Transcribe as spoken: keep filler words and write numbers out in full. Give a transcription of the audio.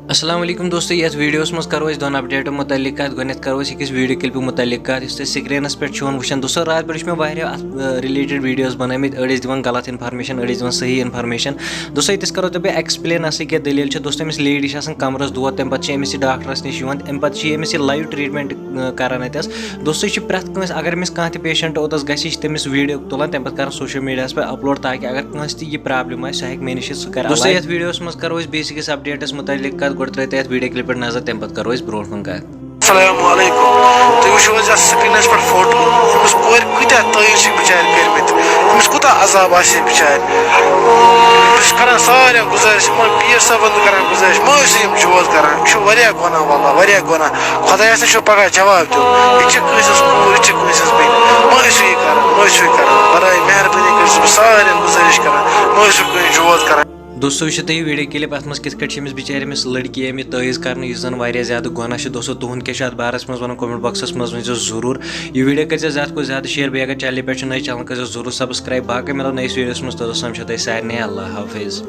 السلام علیکم دوستو، یتھ ویڈیوس منٛز کرو أسۍ دۄن اپڈیٹن متعلق کتھ۔ گۄڈٕنیتھ کرو أسۍ أکِس ویڈیو کلپہِ متعلق کتھ یُس تُہۍ سکرینس پٮ۪ٹھ چھِو وٕچھان۔ دوستو، راتھ پٮ۪ٹھ چھِ مےٚ واریاہ اتھ رِلیٹڈ ویڈیوز بنٲومٕتۍ۔ أڑۍ ٲسۍ دِوان غلط انفارمیشن، أڑۍ ٲسۍ دِوان صحیح انفارمیشن۔ دوستو، ییٚتٮ۪س کرو تۄہہِ بہٕ ایکسپلین اصل کیٛاہ دٔلیٖل چھِ۔ دوستو، أمِس لیڈی چھِ آسان کمرس دود، تمہِ پتہٕ چھِ أمِس یہِ ڈاکٹرس نِش یِوان، تمہِ پتہٕ چھِ أمِس یہِ لایو ٹریٹمنٹ کران اتٮ۪س۔ دوستو، یہِ چھِ پرٛٮ۪تھ کٲنٛسہِ، اگر أمِس کانٛہہ تہِ پیشنٹ اوتس گژھِ، یہِ چھِ تٔمِس ویڈیو تُلان، تمہِ پتہٕ کران سوشل میڈیاہس پٮ۪ٹھ اپلوڈ، تاکہِ اگر کٲنٛسہِ تہِ یہِ پرابلم آسہِ، سُہ ہیٚکہِ مےٚ نِش یِتھ، سُہ کرِ دوستو، علاج۔ یتھ ویڈیوس منٛز کرو أسۍ بیسک أکِس اپڈیٹس متعلق کتھ۔ گۄڈٕ ترٲیِو تُہۍ یتھ ویڈیو کلپہِ پٮ۪ٹھ نظر، تمہِ پتہٕ کرو أسۍ برونٛٹھ کُن کتھ۔ السلام علیکم۔ تُہۍ وٕچھِو حظ یتھ سکرینس پٮ۪ٹھ فوٹو، أمِس کورِ کۭتیاہ تٲویٖز چھِ بِچارِ کٔرمٕتۍ، أمِس کوٗتاہ عذاب آسہِ ہے بِچارِ۔ بہٕ چھُس کران سارنٕے گُزٲرِش، یِمن پیٖر صٲبن تہِ کران گُزٲرِش، مہ ٲسِو یِم جوز کران، یہِ چھُ واریاہ گۄناہ، واللہ واریاہ گۄناہ۔ خۄدایس نِش چھُ پگاہ جواب دیُن۔ یہِ تہِ چھِ کٲنٛسہِ ہٕنٛز کوٗر، یہِ تہِ چھِ کٲنٛسہِ ہٕنٛز بیٚنہِ۔ مہ ٲسِو یہِ کران، مہ ٲسِو یہِ کران۔ برایہِ مہربٲنی کٔرِتھ چھُس بہٕ سارنٕے گُزٲرِش کران، مہ ٲسِو کٲنٛسہِ جوز کران۔ دوستو، وٕچھِو تُہۍ یہِ ویڈیو کلپ، اتھ منٛز کِتھ کٲٹھۍ چھِ أمِس بِچارِ، أمِس لڑکی، أمِس تٲویٖز کرنہٕ، یُس زن واریاہ زیادٕ گۄناہ چھُ۔ دوستو، تُہُنٛد کیٛاہ چھُ اتھ بارس منٛز ونُن؟ کمنٹ باکسس منٛز ؤنۍزیو ضروٗر۔ یہِ ویڈیو کٔرۍزیو زیادٕ کھۄتہٕ زیادٕ شیئر، بیٚیہِ اگر چینلہِ پٮ۪ٹھ چھِو نٔے، چینل کٔرۍزیو ضروٗر سبسکرایب۔ باقٕے مِلو نٔیِس ویڈیوس منٛز، توٚتام سمکھو تۄہہِ سارنٕے۔ اللہ حافظ۔